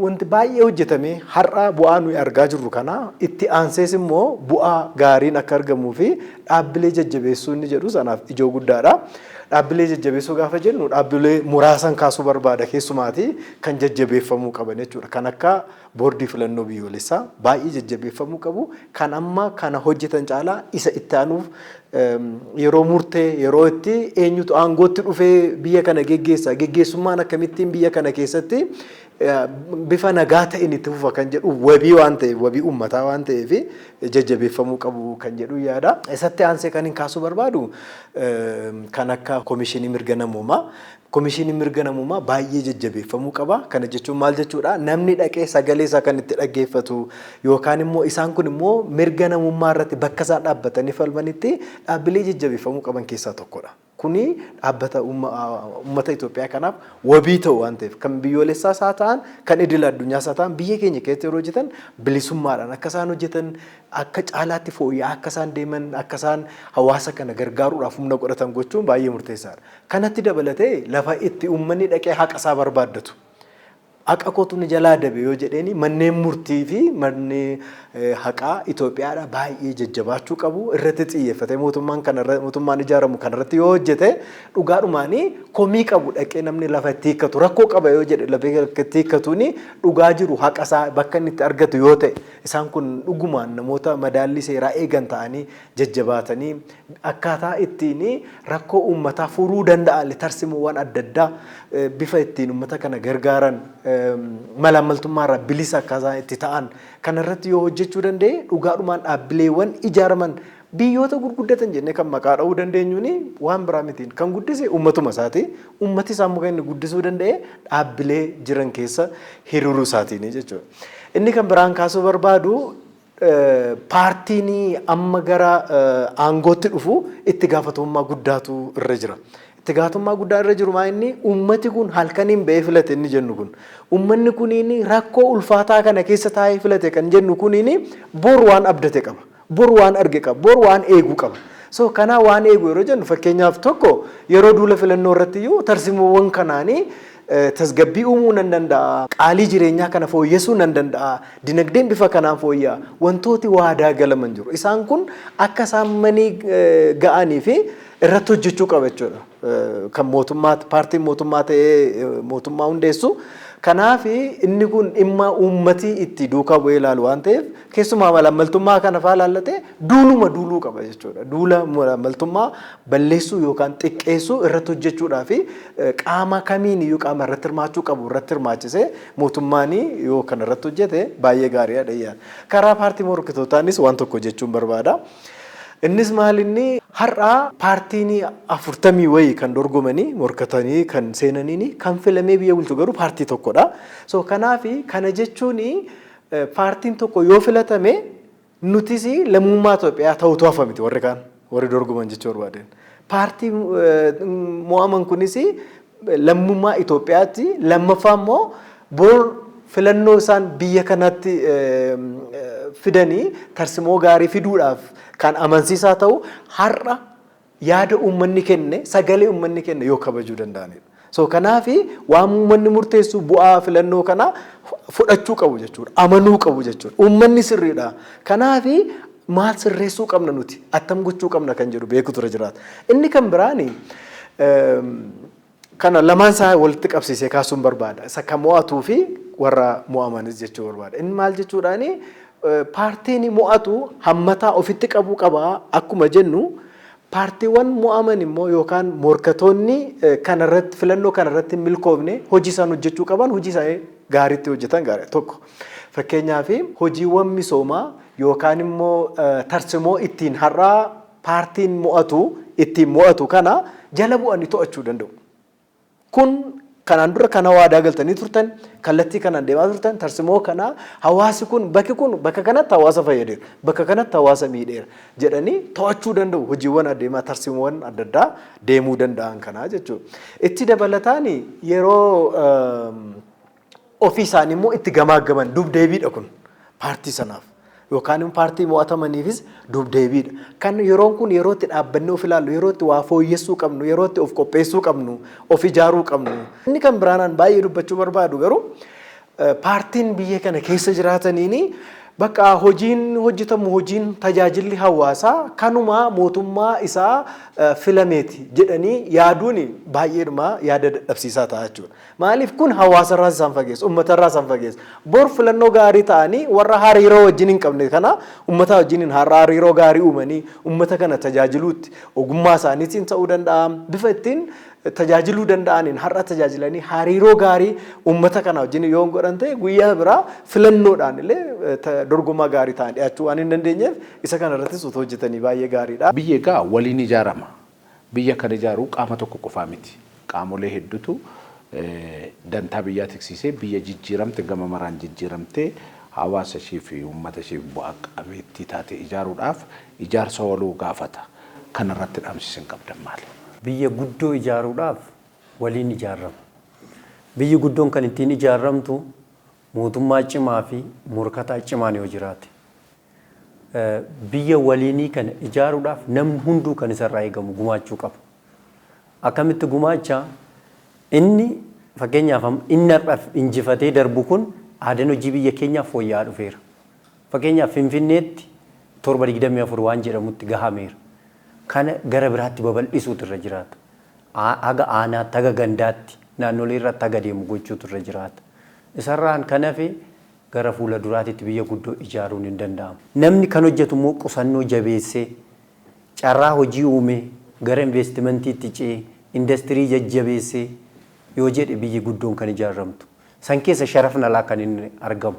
wanti baay'ee hojjetame har'a bu'aa nuyi argaa jirru kana itti aansees immoo bu'aa gaariin akka argamuu fi dhaabbilee jajjabeessuu inni jedhu sanaaf ijoo guddaadha. Dhaabbilee jajjabeessuu gaafa jennu, dhaabbilee muraasan kaasuu barbaada, keessumaati kan jajjabeeffamuu qaban jechuudha. Kan akka boordii filannoo biyyoolessaa baay'ee jajjabeeffamuu qabu. Kan amma kana hojjetan caalaa isa itti aanuuf, yeroo murtee, yeroo itti eenyutu aangootti dhufee biyya kana geggeessa, geggeessummaan akkamittiin biyya kana keessatti bifa nagaa ta'een itti fufa kan jedhu wabii waan ta'eef, wabii uummataa waan ta'eef, jajjabeeffamuu qabu kan jedhu yaada. Isatti aansee kan hin kaasuu barbaadu kan akka Komishinii Mirga Namoomaa. Komishinii Mirga Namoomaa baay'ee jajjabeeffamuu qaba. Kana jechuun maal jechuudha? Namni dhaqee sagalee isaa kan itti dhaggeeffatu, yookaan immoo isaan kun immoo mirga namummaa irratti bakka isaan dhaabbatanii falmanitti, dhaabbilee jajjabeeffamuu qaban keessaa tokkodha. Kuni dhaabbata uummata Itoophiyaa kanaaf wabii ta'u waan ta'eef, kan biyyoolessaas haa ta'an, kan idil addunyaas haa ta'an, biyya keenya keessatti yeroo hojjetan bilisummaadhaan akka isaan hojjetan, akka caalaatti fooyya'aa akka isaan deeman, akka isaan hawaasa kana gargaaruudhaaf humna godhatan gochuun baay'ee murteessaadha. Kanatti dabalatee lafa itti uummanni dhaqee haqa isaa barbaaddatu. Haqa kootu ni jalaa dabe yoo jedheeni, manneen murtii fi manni haqaa Itoophiyaadha baay'ee jajjabaachuu qabu. Irratti xiyyeeffatee mootummaan kanarra, mootummaan ijaaramu kanarratti yoo hojjete, dhugaadhumaanii komii qabu dhaqee namni lafa itti hiikkatu, rakkoo qaba yoo jedhe lafa itti hiikkatuuni, dhugaa jiru, haqa isaa bakka inni itti argatu yoo ta'e, isaan kun dhugumaan namoota madaallii seeraa eegan ta'anii jajjabaatanii akkaataa ittiin rakkoo uummataa furuu danda'an, tarsimoowwan adda addaa bifa ittiin uummata kana gargaaran, malaammaltummaa irraa bilisa akkaataa itti ta'an kanarratti yoo hojjechuu danda'e, dhugaadhumaan dhaabbileewwan ijaaraman biyyoota gurguddatan jennee kan maqaa dha'uu dandeenyuun waan biraa mitiin kan guddise uummatuma isaati. Uummati isaa immoo kan inni guddisuu danda'e dhaabbilee jiran keessa hiriiruu isaatiin jechuudha. Inni kan biraan kaasuu barbaadu, paartiin amma gara aangootti dhufu itti gaafatamummaa guddaatu irra jira. Itti gaafatamummaa guddaa irra jiru maa inni? Uummati kun halkaniin ba'ee filate inni jennu kun, uummanni kuniin rakkoo ulfaataa kana keessa taa'ee filate kan jennu kuniin, bor waan abdate qaba. Bor waan arge qaba. Bor waan eegu qaba. So kanaa waan eegu yeroo jennu, fakkeenyaaf tokko, yeroo duula filannoo irratti iyyuu tarsimoowwan kanaanii tasgabbii uumuu nan danda'a. Qaalii jireenyaa kana fooyyessuu nan danda'a. Dinagdeen bifa kanaan fooyya'a. Wantooti waadaa galaman jiru. Isaan kun akka isaan manii ga'anii fi irratti hojjechuu qaba jechuudha. Kan mootummaa, paartiin mootummaa ta'ee mootummaa hundeessu. Kanaaf inni kun dhimma uummatii itti duukaa bu'ee ilaalu waan ta'eef, keessumaa malaammaltummaa kana faa ilaallatee duuluma duuluu qaba jechuudha. Duula malaammaltummaa balleessuu yookaan xiqqeessuu irratti hojjechuudhaa fi qaama kamiin iyyuu qaama irratti hirmaachuu qabu irratti hirmaachisee mootummaan yoo kana irratti hojjete baay'ee gaariidha yaada. Karaa paartii morkitootaanis waan tokko jechuun barbaada. Innis maal inni? Har'a paartiin 40 wayii kan dorgomanii morkatanii kan seenaniini, kan filamee biyya bulchu garuu paartii tokkodha. So kanaaf kana jechuun, paartiin tokko yoo filatame nutis lammummaa Itoophiyaa ta'utu hafa miti, warri kaan warri dorgoman jechuu barbaadan. Paartii mo'aman kunis lammummaa Itoophiyaatti, lammaffaa immoo bor filannoo isaan biyya kanatti fidanii tarsimoo gaarii fiduudhaaf kan amansiisaa ta'u, har'a yaada uummanni kenne, sagalee uummanni kenne yoo kabajuu danda'anidha. So kanaaf waan uummanni murteessu, bu'aa filannoo kana fudhachuu qabu jechuudha. Amanuu qabu jechuudha. Uummanni sirriidha. Kanaaf maal sirreessuu qabna nuti, attam gochuu qabna kan jedhu beekutu irra jiraata. Inni kan biraani, kana lamaan isaa walitti qabsiisee kaasuun barbaada. Isa kan mo'atuu fi warra mo'amanis jechuu barbaada. Inni maal jechuudhaani? Paartiin mo'atu hammataa ofitti qabuu qaba akkuma jennu, paartiiwwan mo'aman immoo yookaan morkatoonni kanarratti, filannoo kanarratti hin milkoofne, hojii isaan hojjechuu qaban, hojii isaanii gaariitti hojjetan gaarii tokko. Fakkeenyaaf hojiiwwan misoomaa yookaan immoo tarsimoo ittiin har'aa paartiin mo'atu ittiin mo'atu kana jala bu'anii to'achuu danda'u. Kun kanaan dura kana waadaa galtanii turtan, kallattii kanaan deemaa turtan, tarsimoo kana hawaasi kun, bakki kun bakka kanatti hawaasa fayyadeera, bakka kanatti hawaasa miidheera jedhanii to'achuu danda'u, hojiiwwan adeemaa tarsimoowwan adda addaa deemuu danda'an kanaa jechuudha. Itti dabalataan yeroo ofii isaanii immoo itti gamaaggaman dubdeebiidha kun paartii sanaaf, yookaan immoo paartii mo'atamaniifis dubdeebiidha. Kan yeroon kun yeroo itti dhaabbannee of ilaallu, yeroo itti waa fooyyessuu qabnu, yeroo itti of qopheessuu qabnu, of ijaaruu qabnu. Inni kan biraanaan baay'ee dubbachuu barbaadu garuu, paartiin biyya kana keessa jiraataniini Bakka hojiin hojjetamu, hojiin tajaajilli hawaasaa kanuma mootummaa isaa filameeti jedhanii yaaduun baay'eedhuma yaada dadhabsiisaa ta'a jechuudha. Maaliif kun hawaasarraa isaan fageessa, uummatarraa isaan fageessa. Bor filannoo gaarii ta'anii warra hariiroo wajjin hin qabne kana uummata wajjin har'a hariiroo gaarii uumanii uummata kana tajaajiluutti ogummaa isaaniitiin ta'uu danda'a. Bifa ittiin tajaajiluu danda'aniin har'a tajaajilanii hariiroo gaarii uummata kana wajjin yoo godhan ta'e, guyyaa biraa filannoodhaan illee dorgomaa gaarii ta'an dhiyaachuu waan hin dandeenyeef, isa kana irrattis otoo hojjetanii baay'ee gaariidha. Biyyi egaa waliin ijaarama. Biyya kan ijaaru qaama tokko qofaa miti. Qaamolee hedduutu dantaa biyyaa tiksiisee biyya jijjiiramte, gama maraan jijjiiramtee, hawaasa ishee fi uummata ishee bu'aa qabeettii taate ijaaruudhaaf ijaarsa waloo gaafata. Kanarratti dhaamsi isin qabdan maali? Biyya guddoo ijaaruudhaaf waliin ijaarama. Biyyi guddoon kan ittiin ijaaramtu mootummaa cimaa fi morkataa cimaan yoo jiraate. Biyya waliinii kana ijaaruudhaaf namni hunduu kan isarraa eegamu gumaachuu qaba. Akkamitti gumaachaa? Inni fakkeenyaaf inni har'a injifatee darbu kun aadaan hojii biyya keenyaaf fooyya'aa dhufeera. Fakkeenyaaf, Finfinneetti 7/24 waan jedhamutti gahameera. Kana gara biraatti babal'isuutu irra jiraata. Haga aanaatti, haga gandaatti, naannolee irratti haga deemu gochuutu irra jiraata. Isarraan kan hafe gara fuula duraatitti biyya guddoo ijaaruun hin danda'amu. Namni kan hojjetu immoo qusannoo jabeessee, carraa hojii uumee, gara investimentiitti ce'ee, indastirii jajjabeessee yoo jedhe biyyi guddoon kan ijaaramtu. San keessa sharafni alaa kan inni argamu.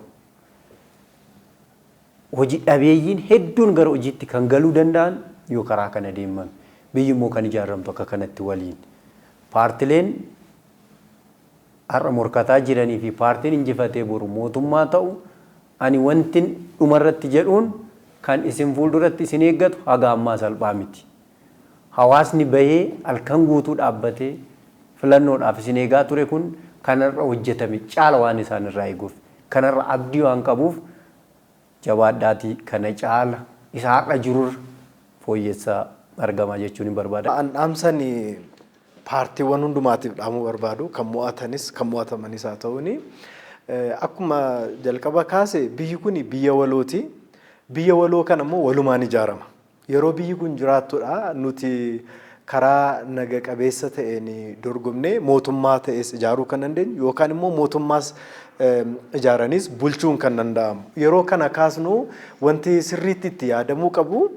Hojii dhabeeyyiin hedduun gara hojiitti kan galuu danda'an yoo karaa kana deemame. Biyyi immoo kan ijaaramtu akka kanatti waliin. Paartileen har'a morkataa jiranii fi paartiin injifatee boru mootummaa ta'u, ani wantin dhumarratti jedhuun, kan isin fuulduratti isin eeggatu haga ammaa salphaa miti. Hawaasni bahee halkan guutuu dhaabbatee filannoodhaaf isin eegaa ture kun kanarra hojjetame caala waan isaan irraa eeguuf, kanarra abdii waan qabuuf, jabaadhaatii kana caala isa har'a jirurra fooyyessaa argamaa jechuun hin barbaada. An dhaamsan paartiiwwan hundumaatiif dhaamuu barbaadu, kan mo'atanis kan mo'atamanis haa ta'uuni, akkuma jalqaba kaase, biyyi kun biyya walooti. Biyya waloo kana immoo walumaan ijaarama. Yeroo biyyi kun jiraattudha nuti karaa naga qabeessa ta'een dorgomnee mootummaa ta'es ijaaruu kan dandeenyu yookaan immoo mootummaas ijaaranis bulchuun kan danda'amu. Yeroo kana kaasnu wanti sirriitti itti yaadamuu qabu,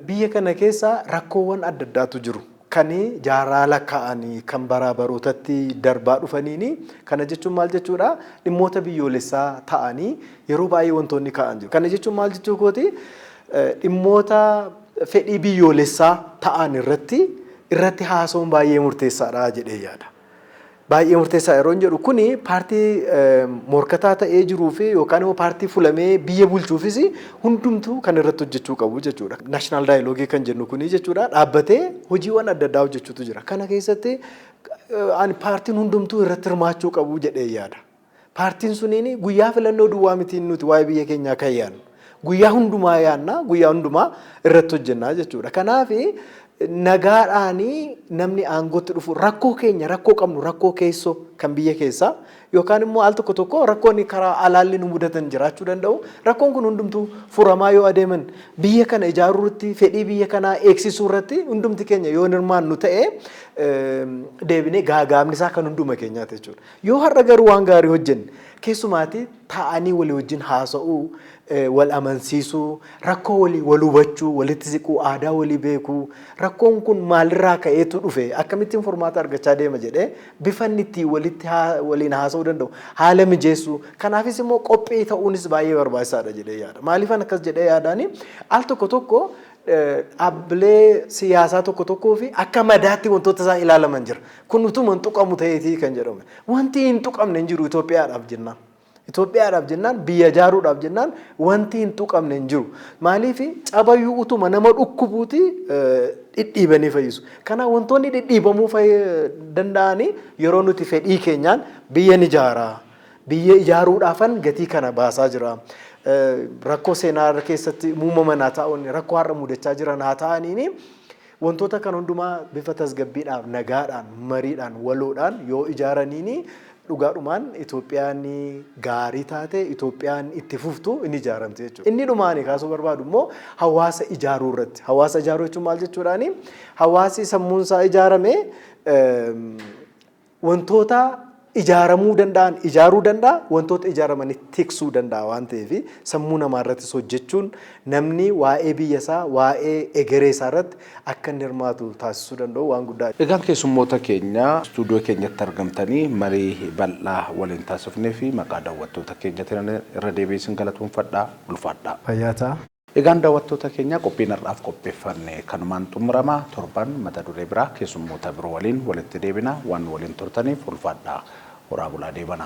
biyya kana keessa rakkoowwan adda addaatu jiru. Kan jaarraa lakkaa'anii kan baraa barootatti darbaa dhufaniini. Kana jechuun maal jechuudha? Dhimmoota biyyoolessaa ta'anii yeroo baay'ee wantoonni ka'an jiru. Kana jechuun maal jechuu kooti? Dhimmoota fedhii biyyoolessaa ta'an irratti haasa'uun baay'ee murteessaadha jedhee yaada. Baay'ee murteessaa yeroo jedhu kuni paartii morkataa ta'ee jiruu fi yookaan immoo paartii fulamee biyya bulchuufis hundumtuu kan irratti hojjechuu qabu jechuudha. National dialogue kan jennu kuni jechuudha, dhaabbatee hojiiwwan adda addaa hojjechuutu jira. Kana keessatti ani paartiin hundumtuu irratti hirmaachuu qabu jedhee yaada. Paartiin suniin guyyaa filannoo duwwaa mitiin nuti waa'ee biyya keenyaa kan yaadnu. Guyyaa hundumaa yaadna, guyyaa hundumaa irratti hojjennaa jechuudha. Kanaaf nagaadhaanii namni aangootti dhufu rakkoo keenya, rakkoo qabnu, rakkoo keessoo kan biyya keessaa yookaan immoo al tokko tokko rakkoon karaa alaalli nu mudatan jiraachuu danda'u. Rakkoon kun hundumtuu furamaa yoo adeeman, biyya kana ijaaruu irratti, fedhii biyya kanaa eegsisuu irratti hundumti keenya yoo hirmaannu ta'e, deebinee gaagaamni isaa kan hunduma keenyaati jechuudha. Yoo har'a garuu waan gaarii hojjenne, keessumaati taa'anii walii wajjin haasa'uu, wal amansiisuu, rakkoo walii wal hubachuu, walitti siquu, aadaa walii beekuu, rakkoon kun maalirraa ka'eetu dhufe, akkamittiin furmaata argachaa deema jedhee bifa inni ittiin walitti waliin haasa'uu danda'u haala mijeessuu, kanaafis immoo qophii ta'uunis baay'ee barbaachisaadha jedhee yaada. Maaliifan akkas jedhee yaadaani? Al tokko tokko dhaabbilee siyaasaa tokko tokkoo fi akka madaatti wantoota isaan ilaalaman jira. Kun utuma hin tuqamu ta'eetii kan jedhamu. Wanti hin tuqamne hin jiru Itoophiyaadhaaf jennaan. Itoophiyaadhaaf jennaan, biyya ijaaruudhaaf jennaan, wanti hin tuqamne hin jiru. Maaliif cabayyuu utuma nama dhukkubuuti dhidhiibanii fayyisu. Kanaaf wantoonni dhidhiibamuu danda'anii yeroo nuti fedhii keenyaan biyya ni ijaaraa. Biyya ijaaruudhaafan gatii kana baasaa jira. Rakkoo seenaa keessatti uumaman haa ta'uun, rakkoo har'a mudachaa jiran haa ta'aniini, wantoota kan hundumaa bifa tasgabbiidhaaf, nagaadhaan, mariidhaan, waloodhaan yoo ijaaraniini Dhugaadhumaan Itoophiyaan gaarii taate, Itoophiyaan itti fuftu inni ijaaramte jechuudha. Inni dhumaani kaasuu barbaadu immoo hawaasa ijaaruu irratti. Hawaasa ijaaruu jechuun maal jechuudhaani? Hawaasi sammuun isaa ijaarame wantoota ijaaramuu danda'an ijaaruu danda'a, wantoota ijaaramanii tiksuu danda'a waan ta'eef, sammuu namaa irrattis hojjechuun namni waa'ee biyya isaa, waa'ee egeree isaa irratti akka inni hirmaatu taasisuu danda'u waan guddaa. Egaan keessummoota keenya istuudiyoo keenyatti argamtanii marii bal'aa waliin taasifnee fi maqaa daawwattoota keenyatiin irra deebi'ee isin galatoomfadhaa, ulfaadhaa. Fayyaa ta'a. Egaan daawwattoota keenya, qophiin har'aaf qopheeffanne kanumaan xumurama. Torban mata duree biraa keessummoota biroo waliin walitti deebina. Waan waliin turtaniif ulfaadhaa. Horaa bulaa, deebana.